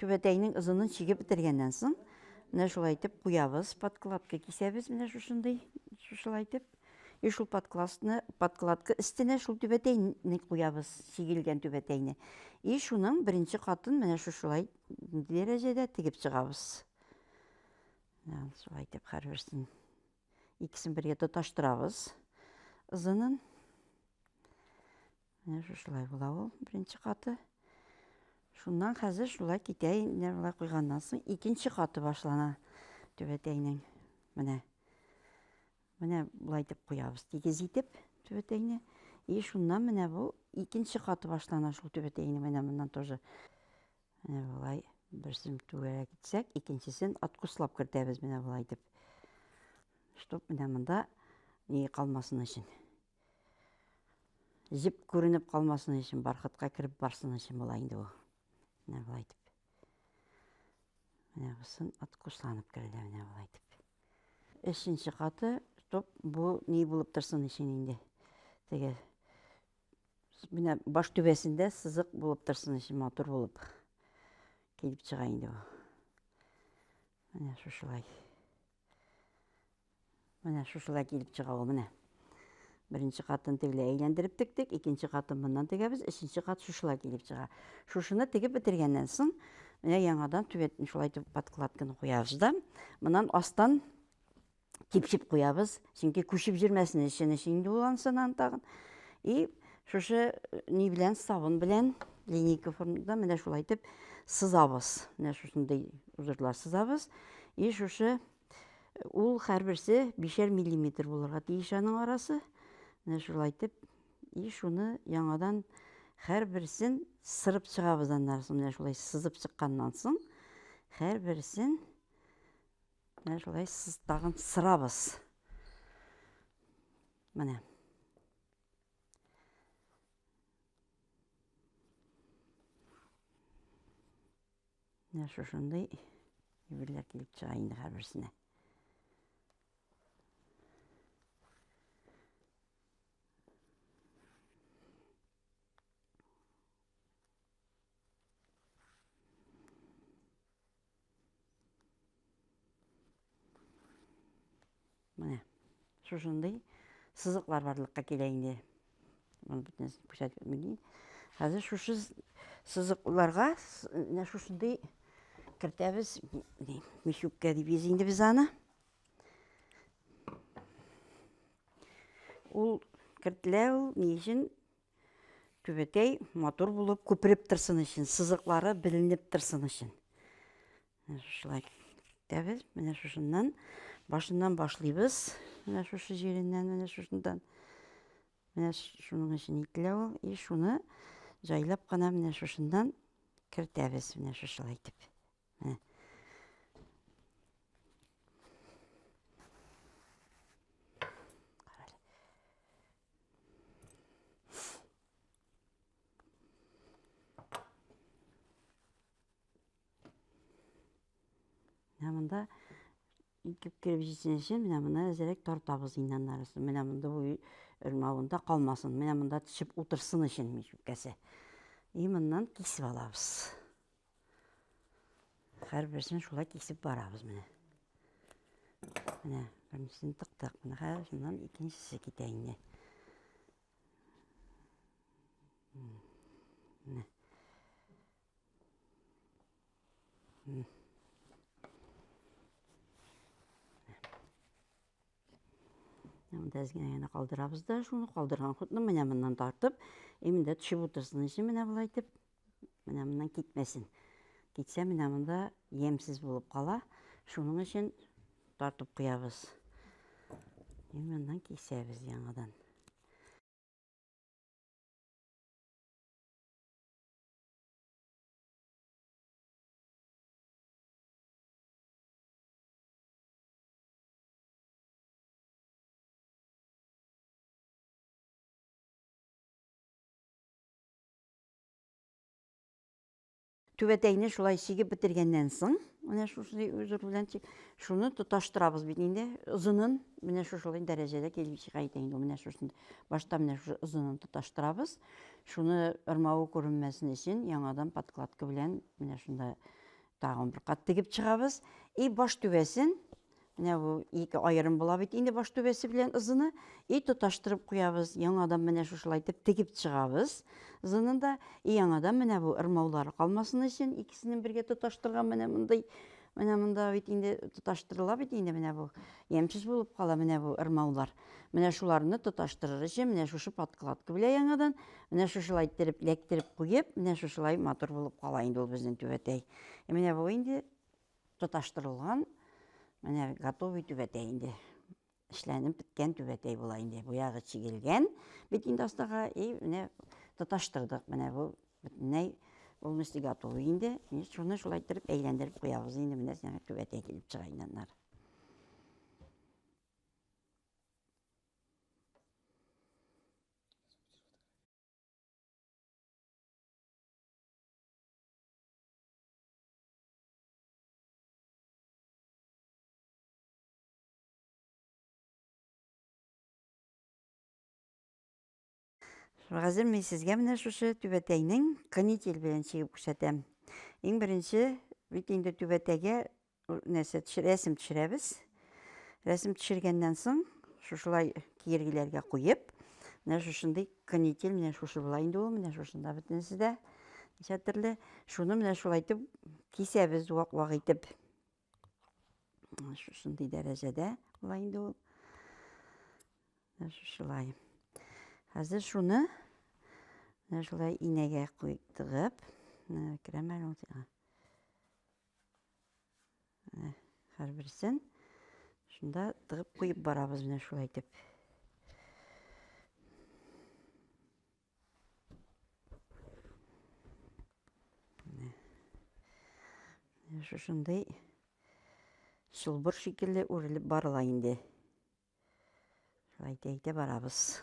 Түбәтәйнең озынын чигеп бетергәннән соң, менә шулай итеп куябыз, подкладка кисәбез менә шушындый, шушылай итеп. И шул подкладны, подкладка өстенә шул түбәтәйне куябыз, чигелгән түбәтәйне. И шуның беренче катын менә шушылай дәрәҗәдә тегеп чыгабыз. Менә шулай итеп һәрберсен икесен бергә тоташтырабыз озынын. Менә шушылай була ул беренче каты. Шуннан хәзер шулай китә, инде болай куйганнан соң икенче каты башлана түбәтәйнең. Менә. Менә болай итеп куябыз, тигез итеп түбәтәйне. И шуннан менә бу икенче каты башлана шул түбәтәйнең менә моннан тоже. Менә болай берсен түгәрәк итсәк, икенчесен откуслап кертәбез менә болай итеп. Чтоб менә монда ни калмасын өчен. Җеп күренеп калмасын өчен, бархатка кереп барсын өчен була инде бу. Менә болай итеп. Менә бусын откусланып керелә менә болай итеп. Өченче каты, чтоб бу ни булып торсын өчен инде. Теге менә баш түбәсендә сызык булып торсын өчен матур булып килеп чыга инде бу. Менә шушылай. Менә шушылай килеп чыга ул, менә. Беренче катын тегеләй әйләндереп тектек, икенче катын моннан тегәбез, өченче кат шушылай килеп чыга. Шушыны тегеп бетергәннән соң, менә яңадан түбәтен шулай итеп подкладканы куябыз да, моннан астан типчеп куябыз, чөнки күчеп йөрмәсен өчен инде ул ансынан тагын. И шушы ни белән, сабын белән, линейка формада менә шулай итеп сызабыз. Менә шушындый узырлар сызабыз. И шушы Ул һәрберсе бишәр миллиметр булырга тиеш аның арасы. Менә шулай итеп, и шуны яңадан һәрберсен сырып чыгабыз аннары соң. Менә шулай сызып чыкканнан соң, һәрберсен менә шулай тагын сырабыз. Менә. Менә шушындый әйберләр килеп чыга инде һәрберсенә. Менә шушындый сызыклар барлыкка килә инде. Моны бөтенесен күрсәтеп үтмим. Хәзер шушы сызыкларга менә шушындый кертәбез, мишүккә дибез инде без аны. Ул кертелә ул ни өчен? Түбәтәй матур булып күпереп торсын өчен, сызыклары беленеп торсын өчен. Менә шушылай китәбез. Менә шушыннан башыннан башлыйбыз. Менә шушы җиреннән, менә шушыннан. Менә шуның өчен ителә ул. И шуны җайлап кына менә шушыннан кертәбез. Менә шушылай итеп. Менә. Менә монда итеп кереп җитсен өчен менә моны әзрәк тартабыз инде аннары. Менә монда бу өрмавында калмасын. Менә монда төшеп утырсын өчен мишүкәсе. И моннан кисеп алабыз. Һәрберсен шулай кисеп барабыз менә. Менә беренчесен тыктык. Менә хәзер шуннан икенчесе китә инде. Менә. Монда әз генә генә калдырабыз да, шуны калдырган хутны менә моннан тартып, и монда төшеп утырсын өчен менә болай итеп, менә моннан китмәсен. Китсә, менә монда ямьсез булып кала. Шуның өчен тартып куябыз. И моннан кисәбез яңадан. Түбәтәйне шулай чигеп бетергәннән соң, менә шушындый узор белән чик, шуны тоташтырабыз бит инде, озынын, менә шушылай дәрәҗәдә килеп чыга икән инде, менә шушындый. Башта менә шушы озынын тоташтырабыз. Шуны ырмавы күренмәсен өчен яңадан подкладка белән менә шунда Тагын бер кат тегеп чыгабыз. И баш түбәсен, менә бу ике аерым була бит инде баш түбәсе белән ызыны, и тоташтырып куябыз. Яңадан менә шушылай итеп тегеп чыгабыз ызынын да. И яңадан менә бу ырмаулары калмасын өчен икесенең бергә тоташтырган менә мондый, менә монда бит инде тоташтырыла бит инде менә бу. Ямьсез булып кала менә бу ырмаулар. Менә шуларны тоташтырыр өчен менә шушы подкладка белән яңадан менә шушылай иттереп ләктереп куеп, менә шушылай матур булып кала инде ул безнең түбәтәй. Ә менә бу инде тоташтырылган, менә готовый түбәтәй инде. Эшләнеп беткән түбәтәй була инде. Бу ягы чигелгән бит инде астага, и менә тоташтырдык. Менә бу бөтенләй полностью готовый инде. Шуны шулай иттереп әйләндереп куябыз инде. Менә сиңа түбәтәй килеп чыга инде аннары. Хәзер мин сезгә менә шушы түбәтәйнең канитель белән чигеп күрсәтәм. Иң беренче бит инде түбәтәйгә нәрсә рәсем төшерәбез. Рәсем төшергәннән соң шушылай киергеләргә куеп, менә шушындый канитель, менә шушы була инде ул, менә шушында бөтенесе дә ничә төрле. Шуны менә шулай итеп кисәбез вак-вак итеп. Шушындый дәрәҗәдә була инде ул. Менә шушылай. Хәзер шуны менә шулай инәгә куйып тыгып, менә керәм әле ул сиңа. Менә һәрберсен шунда тыгып куеп барабыз менә шулай итеп. Менә шушындый чылбыр шикелле үрелеп барыла инде. Шулай итә-итә барабыз.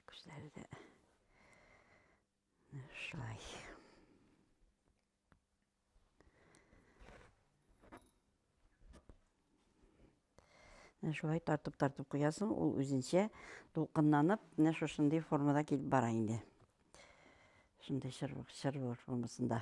Күзләре дә шулай. Менә шулай тартып-тартып куясың, ул үзенчә дулкынланып, менә шушындый формада килеп бара инде. Шундый чырбык, чырбык формасында.